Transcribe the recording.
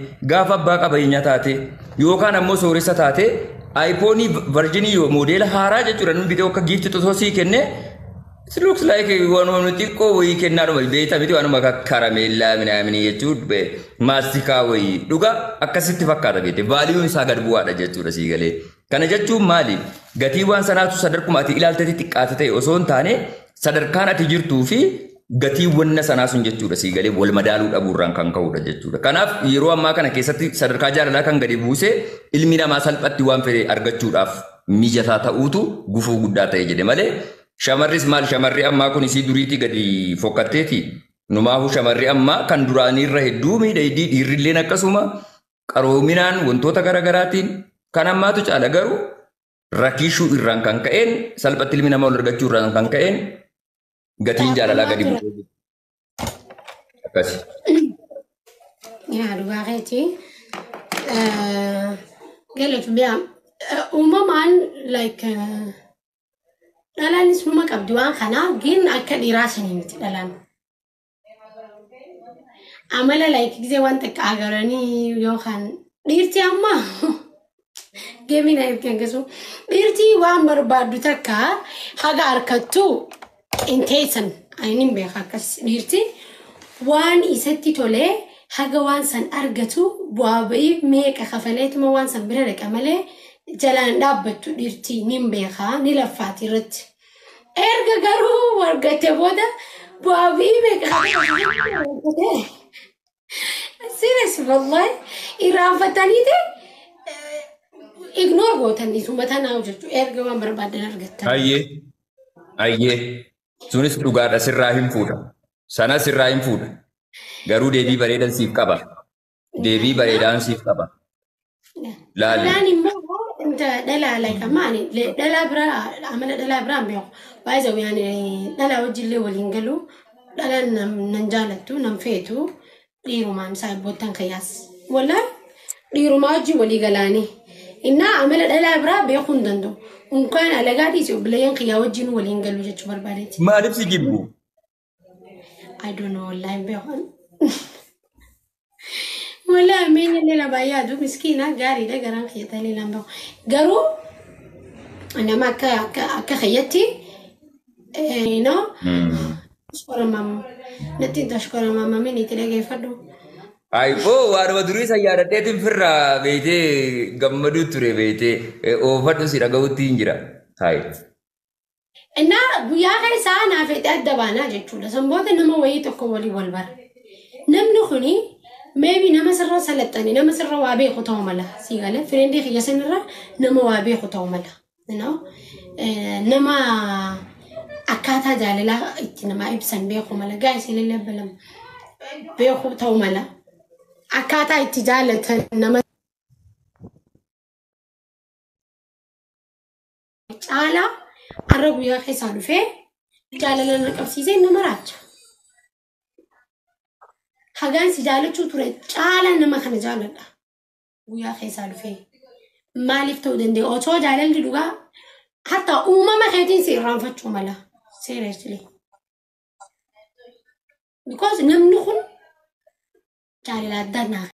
Gaafa abbaa qabeenyaa taate yookaan ammoo sooressa taate, iPhone version model haaraa jechuudha namni bitee akka gift osoo sii kenne, it looks like waanuma xiqqoo wayii kennaadhuma beektaa miti, waanuma akka karameellaa minaaminii jechuun, maastikaa wayii dhuga akkasitti fakkaata beekte, valueun isaa gad bu'aadha jechuudha sii galee. Kana jechuun maali? Gatii waan sanaatu sadarkuma ati ilaaltetti xiqqaate ta'e osoo hin taane, sadarkaan ati jirtuu fi gatii wanna sanaa sun jechuudha sii galee wal madaaluu dhabuurraan kan ka'udha jechuudha. Kanaaf yeroo ammaa kana keessatti sadarkaa jaalalaa kan gadi buuse ilmi namaa salphatti waan fedhe argachuudhaaf mijataa ta'uutu gufuu guddaa ta'e jedhe malee, shamarris maal, shamarri ammaa kun isii duriitii gadi fokkatteeti. Numaafuu shamarri ammaa kan duraaniirra hedduu miidhagdii, dhiirrilleen akkasuma qaroominaan wantoota garaagaraatiin kan ammaatu caala, garuu rakiishuu irraan kan ka'een, salphatti ilmi namaa wal argachuu irraan kan ka'een gatiin jaalalaa gadi bu'ee akkasi. Yaa, dhugaa keetii. Galatu mi'a uumamaan like dhalaanis numa qabdi waan kanaa, gin akka dhiiraa sanii miti dhalaan. Amala like gisee waan xiqqaa agaranii yookaan dhiirti amma geemiin ergan gasu, dhiirti waan barbaaddu takka haga harkattu hin teessan. Ani nin beeka akkas, dhiirti waan isatti tolee haga waan san argatu bu'aa ba'ii meeqa kafaleetuma waan san bira dhaqa malee jalaan dhaabbattu dhiirti, nin beeka, ni laffaati irratti. Erga garuu argate booda bu'aa ba'ii meeqa kafalee serious, wallahi, irraanfatanii ta'e ignore gootan isuma tanaa jechuudha erga waan barbaadan argattan. Ayyee. Ayyee. Sunis dhugaadha, sirraa hin fuudha. Sana sirraa hin fuudha. Garuu deebii bareedan siif qaba. Deebii bareedaan siif qaba. Laali. Dhalaan immoo inta dhalaa like amma ani dhalaa biraa, amala dhalaa biraa hin beeku. Baay'ee yaani dhalaa wajjillee waliin galu, dhalaan nan jaalattu nan feetu, dhiirumaan saayibboottan kayyaas. Walaa dhiirumaa wajjin walii galaanii. Innaa amala dhalaa biraa beekuu hin danda'u. Unkaan alagaa dhiisi, obboleeyyan kiyyaa wajjin waliin galu jechuu barbaadeeti. Maaliif si jibbu? I don't know, wallahi hin beeku. Wallahi ameenya illee na baay'ee aduu miskiina gaariidha, garaan kiyya lan beeku. Garuu nama akka kiyyatti no tashkoramam natti hin tashkoramamamin itti dhageeffadhu. Ayiboo, waanuma durii san yaadadheetiin firraa beeytee gammaduu ture beeytee, oofadhu, si dhaga'utti hin jira. Hayi. Innaa guyyaa keessaa naa fedhe adda baanaa jechuudha. Sanboota nama wayii tokko waliin wal bara. Namni kuni maybe nama sirra salaxane, nama sirra waa beeku ta'uu mala. Sii galee, friendii kiyya sanirra nama waa beeku ta'uu mala. Nama akkaataa jaalalaa itti namaa ibsan beeku mala. Gaa'is illee balama beeku ta'uu mala. Akkaataa itti jaalatan nama caalaa har'a guyyaa keessaa dhufee jaalala na qabsiisee nama raacha. Hagaan si jaalachuu ture caalaa nama kana jaaladha. Guyyaa keessaa dhufee. Maaliif ta'uu danda'e? Osoo jaalalli dhugaa hatta uumama keetiin si irraanfachuu mala. Seriously. Because namni kun jaalala addaa naa